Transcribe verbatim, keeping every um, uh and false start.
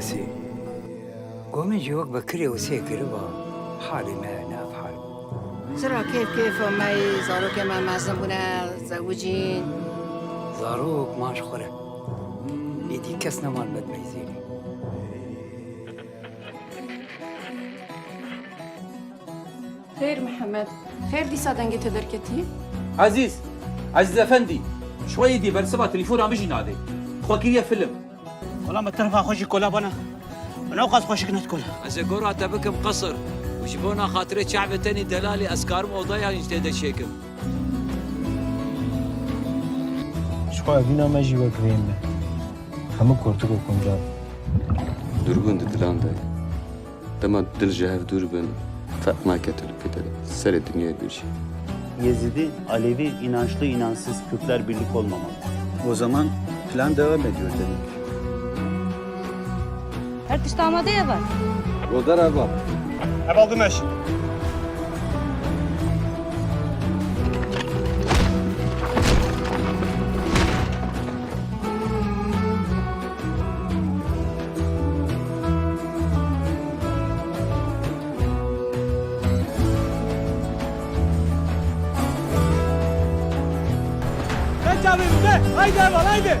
Sê. Go min jî wek bekirê û sê kiriba, halê me ne ev hal bû. Çira kêf kêfa me yî, zarokê me mezin bûne, zewicîn. Zarok man ji xwe re. Êdî kes neman me dimeyzênê. Xêr Mihemed, xêr dîsa dengê te derketî? Ezîz, Ezîz Efendî, ji xwe yê dî bersiva telefona min jî nadê. Xwe kiriye film. Wela me telefa xwe jî kola bana. Min ewqas xweşik nedikol. Ez ê gora te bikim qesir û ji bona xatirê çavê tenî delalî ez karim odeyan jî tê de çêkim. Ji xwe evîna me jî wek vê me. Hemû kortik û kuncan. Dûrbûn di dilan de ye. Dema dil ji hev dûr bin, ferq nake tu li pê de serê dinyayê dûr jî. Yezidi, Alevi, inançlı, inançsız, Kürtler birlik olmamalı. O zaman plan devam ediyor demek. Her tişt amade ye va. Godar ava. Ev aldı meş. Kaç abi bizde? Haydi Erman, haydi.